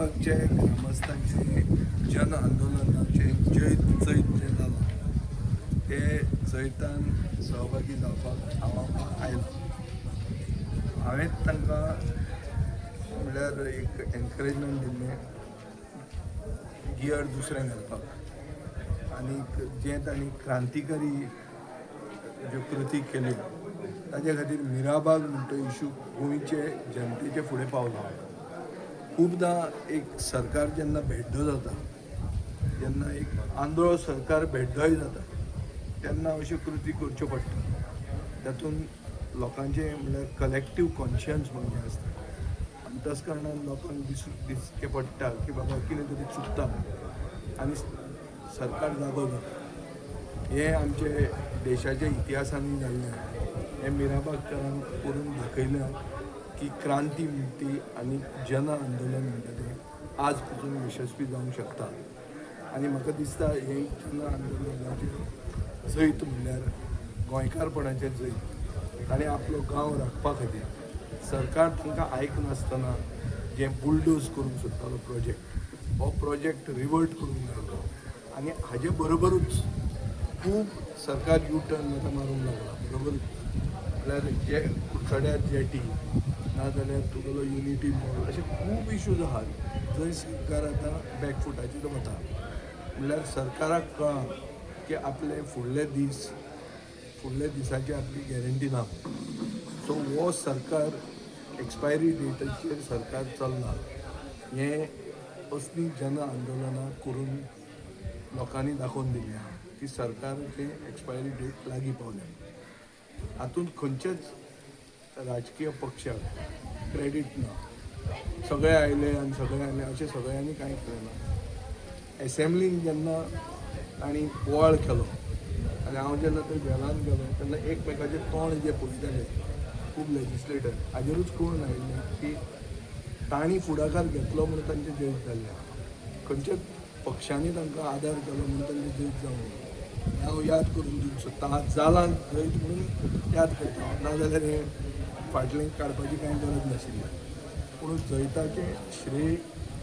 मिराबागचे ग्रामस्थांचे जन आंदोलनाचे जैत जैत जें जालां ते जैतान सहभागी जावपाक हांव आयलो. हांवें तांकां म्हणल्यार एक एनकरेजमेंट दिल्लें गियर दुसरें घालपाक आनीक जें तांणी क्रांतिकारी ज्यो कृती केल्यो ताजे खातीर मिराबाग म्हणटा तो इशू गोंयचे जनतेचे फुडें पावलो. खुबदां एक सरकार जेन्ना भेड्डो जाता, जेन्ना एक आंधळो सरकार भेड्डोय जाता, तेन्ना अश्यो कृती करच्यो पडटा. तातूंत लोकांचें म्हणल्यार कलेक्टीव कॉन्शियन्स म्हणून जें आसता, अंतस्करणान लोकांक दिसचें पडटा की बाबा कितें तरी चुकता आनी सरकार जागो जाता. हें आमचे देशाच्या इतिहासांनी जाल्लें आहा. हें मिराबागकारान करून दाखयलें की क्रांती म्हणटा ती आनी जन आंदोलन म्हणटा तें आज पसून यशस्वी जावंक शकता. आनी म्हाका दिसता हें जन आंदोलनाचें जैत म्हणल्यार गोंयकारपणाचें जैत. ताणें आपलो गांव राखपा खातीर सरकार तांकां आयकनासतना जें बुलडोज करूंक सोदतालो प्रोजेक्ट, हो प्रोजेक्ट रिवर्ट करूंक लागलो. आनी हाजे बरोबरूच खूब सरकार यू टर्न आतां मारूंक लागला. बरोबरूच म्हणल्यार जे कुडचड्यार जेटी, नाजाल्यार तुगेलो युनिटी मॉल, अशे खूब इशूज आहात जंय सरकार आतां बॅकफुटाचेर वता. म्हणल्यार सरकाराक कळ्ळां की आपले फुडले दीस, फुडल्या दिसाची आपली गॅरंटी ना. सो हो सरकार एक्सपायरी डेटाचेर सरकार चल्ला हें असलीं जन आंदोलनां करून लोकांनी दाखोवन दिल्लें आहा की सरकाराचें एक्सपायरी डेट लागीं पावल्या. हातूंत खंयच्याच राजकीय पक्षाक क्रेडीट ना. सगळे आयले आनी सगळे आयले अशें सगळ्यांनी कांय केलें ना. एसेंब्लीन जेन्ना तांणी बोवाळ केलो आनी हांव जेन्ना थंय वेलान गेलो तेन्ना एकमेकाचें तोंड जे पळयताले खूब लेजिस्लेटर, हाजेरूच कळून आयिल्लें की तांणी फुडाकार घेतलो म्हणून तांचें जैत जाल्लें. खंयच्याच पक्षांनी तांकां आदार केलो म्हणून तांचें जैत जावंक ना. हांव याद करून दिवंक सोदतां, आज जालां जैत म्हणून याद करता, नाजाल्यार हें फाटलें काडपाची कांय गरज नाशिल्ली. पूण जैताचें श्रेय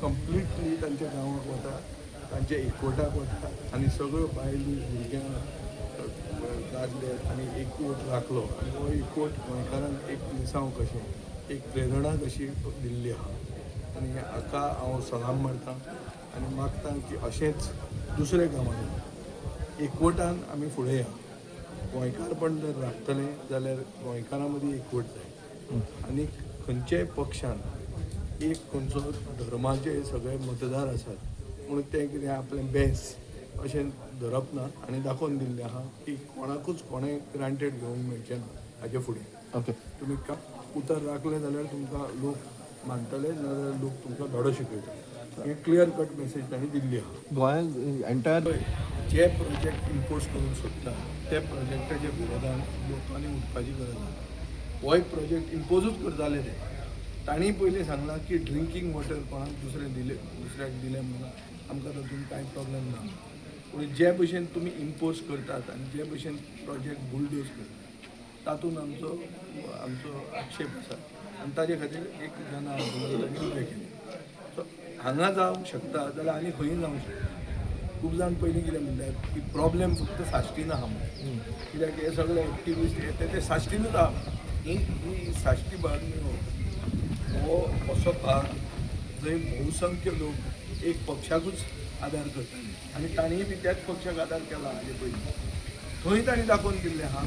कंप्लिटली तांच्या गांवाक वता, तांच्या एकवटाक वता आनी सगळ्यो बायलो, भुरग्यां, दादले आनी एकवट राखलो आनी हो एकवट गोंयकारांक एक लिसांव कशें, एक प्रेरणा कशी दिल्ली आहा. आनी हाका हांव सलाम मारता आनी मागता की अशेंच दुसऱ्या गांवांनी एकवटान आमी फुडें या. गोंयकारपण जर राखतलें जाल्यार गोंयकारां मदीं एकवट जाय. आनी खंयच्याय पक्षान एक खंयचो धर्माचे सगळे मतदार आसात म्हणून तें कितें आपलें बेस अशें धरप ना. आनी दाखोवन दिल्लें आहा की कोणाकूच कोणें ग्रांटेड घेवंक मेळचें ना हाजे फुडें. तुमी उतर राखलें जाल्यार तुमकां लोक मानतले, नाजाल्यार लोक तुमकां धडो शिकयतले. हें क्लियर कट मेसेज तांणी दिल्ली आहा. गोंयांत एंटायर जे प्रोजेक्ट इम्पोज करूंक सोदता ते प्रोजेक्टाच्या विरोधान लोकांनी उठपाची गरज आहा. होय प्रोजेक्ट इम्पोजूच करताले ते. तांणी पयलीं सांगलां की ड्रिंकींग वॉटर कोणाक दुसरें दिलें, दुसऱ्याक दिलें म्हणून आमकां तातूंत कांय प्रॉब्लेम ना. पूण जे भशेन तुमी इम्पोज करतात आनी जे भशेन प्रोजेक्ट बुलडोज करतात तातूंत आमचो आमचो आक्षेप आसा. आनी ताजे खातीर एक जन आंदोलन तांणी उबें केलें. सो हांगा जावंक शकता जाल्यार आनी खंयूय जावंक शकता. खूब जाण पयलीं कितें म्हणटात की प्रॉब्लेम फक्त साश्टीन आहा म्हणून, कित्याक हे सगळे एक्टिविस्ट हे ते साश्टीनूच आहा. ही ही साश्टी भाग न्ही, हो हो असो भाग जंय बहुसंख्य लोक एक पक्षाकूच आदार करताले आनी तांणीय बी त्याच पक्षाक आदार केला हाजे पयलीं. थंय तांणी दाखोवन दिल्लें आहा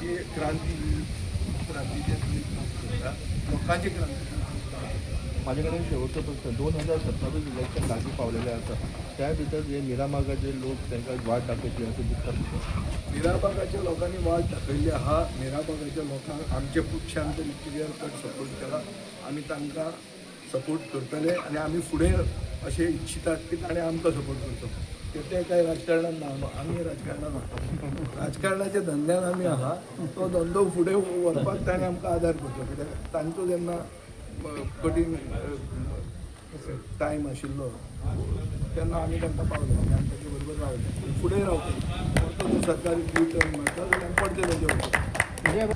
की क्रांती ही क्रांतीचें जैत काम करता, लोकांची क्रांती काम करता. माझ्या कडेन शेवटचो प्रश्न. 2027 इलेक्शन लागीं पावलेलें आसा. त्या भितर जे मिरामार्गाचे लोक तांकां वाट दाखयतले अशें दिसता तुका? मिराबागाच्या लोकांनी वाट दाखयल्ली आहा. मिराबागाच्या लोकांक आमच्या पक्षान तरी क्लियर कट सपोर्ट केला. आमी तांकां सपोर्ट करतले आनी आमी फुडें अशें इच्छितात की ताणें आमकां सपोर्ट करचो. ते ते काय राजकारणान ना, आमी राजकारणान आहा. राजकारणाच्या धंद्यान आमी आहा. तो धंदो फुडें व्हरपाक ताणें आमकां आदार करचो, कित्याक तांचो जेन्ना कठीण टायम आशिल्लो तेन्ना आमी तांकां पावले आनी आमी तांचे बरोबर रावले, फुडें रावतले. परतो जर सरकार यू टर्न मारता जाल्यार आमी परते तांचे बरोबर.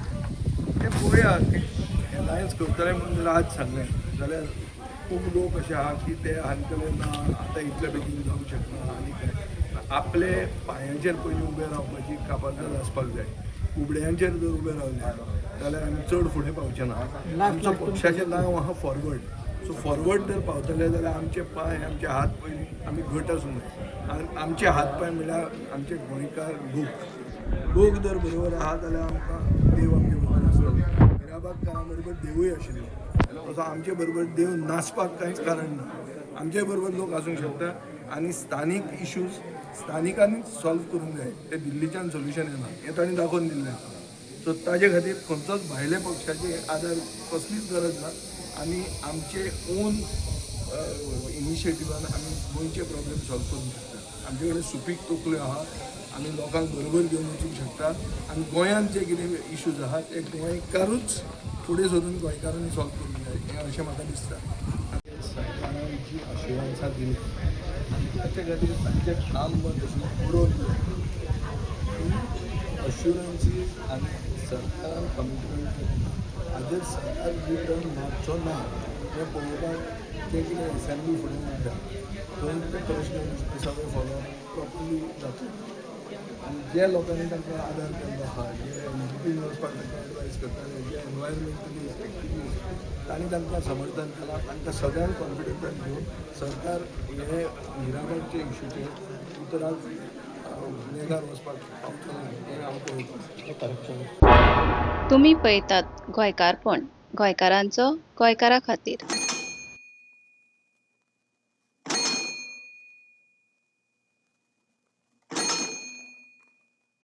ते पळोवया, एलायन्स करतले म्हणून जर आज सांगलें जाल्यार खूब लोक अशे आहा की ते हांतले ना आतां इतले बेगीन जावंक शकना आनी काय. आपले पांयाचेर पयलीं उबें रावपाची कापाजदाद आसपाक जाय. कुबड्यांचेर जर उबे रावले जाल्यार आमी चड फुडें पावचे ना. आमचो पक्षाचें नांव आहा फॉरवर्ड. सो फॉरवर्ड जर पावतले जाल्यार आमचे पांय, आमचे हात पयलीं आमी घट आसूंक जाय. आनी आमचे हात पांय म्हणल्यार आमचे गोंयकार लोक. लोक जर बरोबर आहा जाल्यार आमकां देव आमचे बरोबर आसतलो. मिराबागकारां बरोबर देवूय आशिल्लो, तसो आमचे बरोबर देव नासपाक कांयच कारण ना. आमचे बरोबर लोक आसूंक शकता आनी स्थानीक इश्यूज स्थानिकांनीच सॉल्व करूंक जाय. ते दिल्लीच्यान सोल्युशन येना हें तांणी दाखोवन दिल्लें आसा. सो ताजे खातीर खंयचोच भायल्या पक्षाचे आदार कसलीच गरज ना आनी आमचे ओन इनिशिएटिवान आमी गोंयचे प्रॉब्लेम सॉल्व करूंक शकता. आमचे कडेन सुपीक तकल्यो आहा, आमी लोकांक बरोबर घेवन वचूंक शकता आनी गोंयांत जे कितें इश्यूज आहा ते गोंयकारूच फुडें सरून गोंयकारांनी सॉल्व करूंक जाय हें अशें म्हाका दिसता. सरकारान जी अश्युरन्सां दिली आनी ताचे खातीर तांचें काम बंद आशिल्लें बरोवन दिलें, ती अश्युरन्सीज आनी सरकारान कमिटमेंट केली, हाजेर सरकार रिटर्न मारचो ना हें पळोवपाक जे कितें एसेंब्ली फुडें म्हणटा थंय ते प्रश्न सगळे फॉलो प्रॉपरली जातले. आनी जे लोकांनी तांकां आदार केल्लो आहा, जे एनडीपीन वचपाक तांकां एडवायज करताले, जे एनवायरमेंटलिस्ट एक्टिविस्ट, तांणी तांकां समर्थन केलां, तांकां सगळ्यांक कॉन्फिडन्सान घेवन सरकार हे मिराबागचे इशूचेर उतराक नेणार वचपाक पावचो ना हें हांव पळयतां. तुमी पळयतात गोंयकारपण, गोंयकारांचो गोंयकारा खातीर.